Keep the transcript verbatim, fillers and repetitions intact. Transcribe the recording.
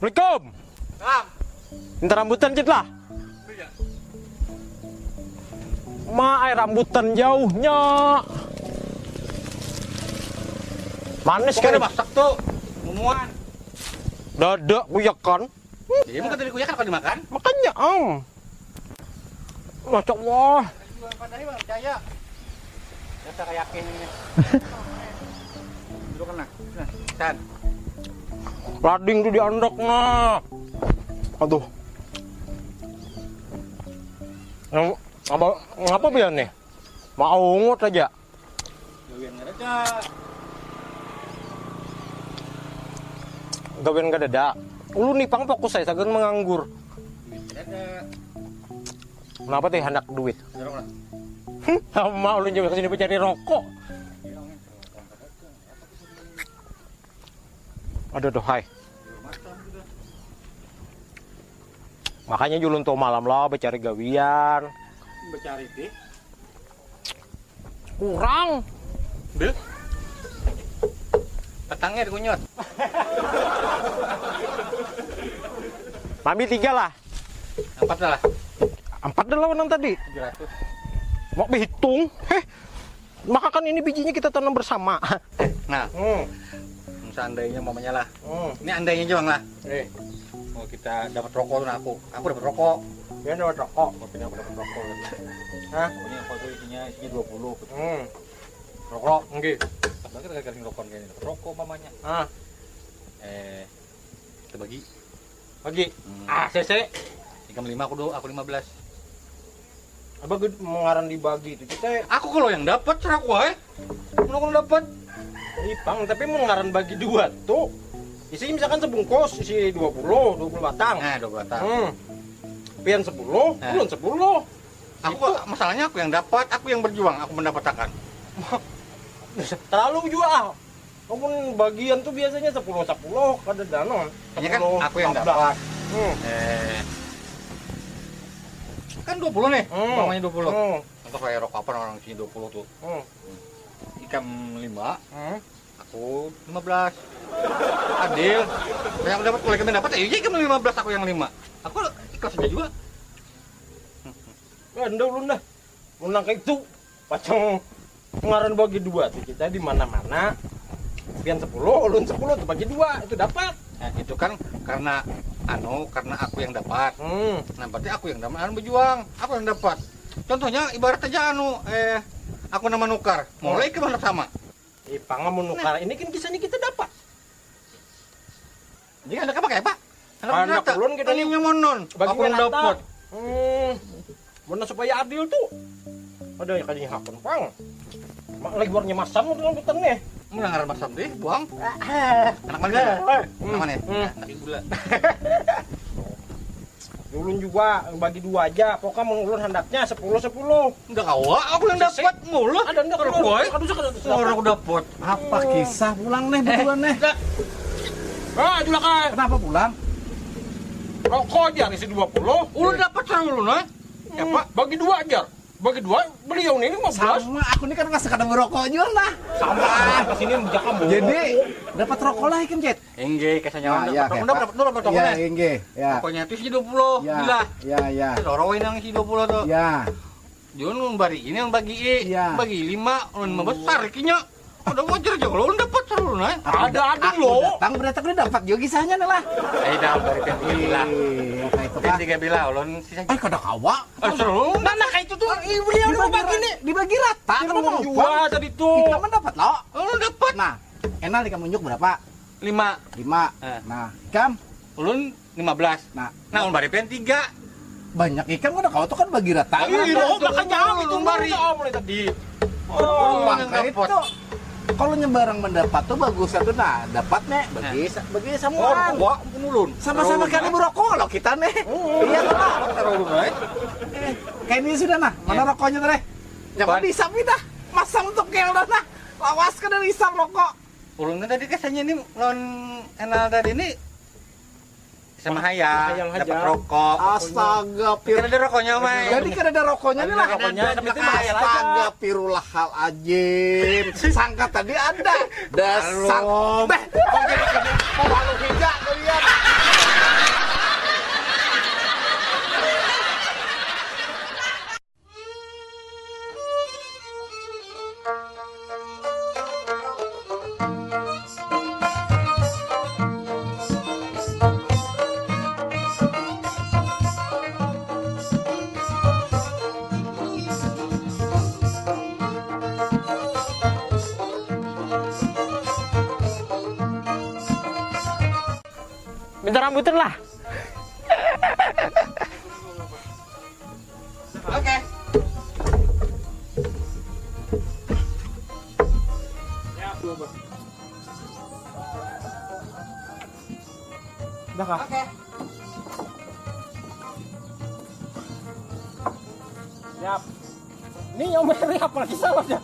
Assalamualaikum. Minta rambutan cit lah. Ma ai rambutan jauhnya. Manis kan? Masak tuh, mumuan. Dada kuyakan. Jadi mau tadi kuyakan kalau dimakan. Makanya, om. Masya Allah. Percaya. Rasa kayak yakin ini. Dulu kena. Nah, tan. Lading tuh di andok nah. Aduh. Yang apa, ngapa biar nih? Mau ungut aja. Gawian kada ada. Gawian kada ada. Ulun nih pang fokus saya sagan menganggur. Duit kada ada. Kenapa teh hendak duit? Dorong lah. Sama ulun juga kesini mencari rokok. Aduh, aduh, hai. Makanya julun tuh malam lah mencari gawian. Mencari deh. Kurang. Bil. Petangnya dikunyut. Mami tiga lah. Empat lah. Empat dah lawan yang tadi. Tujuh ratus. Mau berhitung? Heh. Maka kan ini bijinya kita tanam bersama. Nah, hmm, seandainya mamanya lah. Hmm. Ini andainya aja bang lah. Eh. Mau kita dapat rokok tuh nah aku. Aku dapat rokok. Dia dapat rokok. Mau pindah aku dapat rokok. Hah? Pokoknya rokok tuh isinya isinya dua puluh. Hmm. Rokok. Enggak. Tapi kita garing rokok kayak ini. Rokok mamanya. Ah. Eh, kita bagi. Bagi. Hmm. Ah, sese. Ikam lima aku dua, aku lima belas. Apa gud mengaran dibagi itu kita? Aku kalau yang dapat serah aku eh. Mana aku dapat? Ipang, tapi mengaran bagi dua tuh. Isi misalkan sebungkus, isi dua puluh, dua puluh batang. Nah, dua puluh batang. Hmm. Pian sepuluh, nah. Ulun sepuluh. Aku itu. Masalahnya aku yang dapat, aku yang berjuang, aku mendapatakan. Terlalu juga ah. Amun bagian tuh biasanya sepuluh sepuluh kada dano. Ini kan aku yang dapat. Hmm. Eh. Kan dua puluh nih, hmm, umpamanya dua puluh. Hmm. Contoh kayak rokok apa orang sini dua puluh tuh. Hmm. Ikam lima, hmm, aku lima belas. Adil. Banyak dapat, kalau ikam dapat ya, iya ikam lima belas, aku yang lima. Aku ikhlas aja juga. Anda ulun dah. Mun nang kaitu, pacang ngaran bagi dua tuh kita di mana-mana. Pian sepuluh, ulun sepuluh tuh bagi dua, itu dapat. Nah, itu kan karena anu, karena aku yang dapat. Hmm. Nah, berarti aku yang dapat, anu berjuang, aku yang dapat. Contohnya ibarat aja anu, eh, aku nama nukar, mulai ke mana sama. Ipang mau nukar, ini kan kisahnya kita dapat. Jadi hendak apa kayak apa? Hendak ulun kita nih nyamonon. Bagi aku yang dapat. Hmm. Mana supaya adil tuh. Ada yang kayaknya hakun pang. Mak lagi warnanya masam tuh rambutan nih. Mana ngaran masam deh, buang. Ah, ah. Anak mana? Ah. Anak mana? Hmm. Anak gula. Ulun juga bagi dua aja. Pokoknya mun ulun handaknya sepuluh sepuluh. Ndak kawa, aku yang dapat mulu. Ada ndak kawa. Aduh, aduh, aduh. Orang dapat. Apa kisah pulang nih berdua nih? Ah, julakan. Kenapa pulang? Rokok aja isi dua puluh. Ulun dapat sama ulun, eh. Apa? Bagi dua aja. Bagi dua, beliau nih lima belas. Sama, aku nih kan masih kada merokok juga lah. Sama, ke sini bujak kamu. Jadi, dapat rokok lah ikam, Jet. Inggih, kesanya nah, ya, dapat rokok, dapat rokok. Ya, inggih, ya. Pokoknya itu isi dua puluh, ya, bila. Ya, ya. Loro ini yang isi dua puluh tuh. Ya. Jun membari ini membagi i, iya, bagi lima, ulun membesar kinya. Ada wajar aja kalau ulun dapat seru nah. Ada, ada lo. Datang berarti aku dapat juga kisahnya nih lah. Eh, dah dari tiga bila. Iya, kayak itu kan. Tiga bila ulun sisa. Eh, kada kawa. Eh, seru. Nah, nah, kayak itu tuh. Iya, beliau dibagi, bagi nih. Dibagi rata. Kita mau jual tadi tuh. Kita mendapat lo. Ulun dapat. Nah, Enal ikam unjuk berapa? Lima. Lima. Eh. Nah, ikam? Ulun lima belas. Nah, nah, ulun bari pian tiga. Banyak ikam kada kawa tuh kan bagi rata. Iya, makanya aku itu bari mulai tadi. Oh, makanya itu. Kalau nyebarang mendapat tuh bagusnya tuh nah, dapat nih bagi sa- bagi samuan. Oh, ampun ulun. Sama-sama kali merokok lo kita nih. Iya lah. Taruh ulun baik. Eh, kayak ini sudah nah. Mana rokoknya tadi? Nyaman diisap kita. Masam tuh kayak udah nah. Lawas kada diisap rokok. Ulun kan tadi kesannya ini lawan Enal tadi ini sama hayal, hayal dapat rokok. Astaga, pir. Kada ada rokoknya, Mai. Jadi kada ada rokoknya nih lah. Astaga, pirullah hal ajim. Sangka tadi ada. Dasar. Beh, mau malu hija kalian. Rambutan lah. Oke. Udah kah? Oke. Siap. Ini yang merah apa lagi salah ya?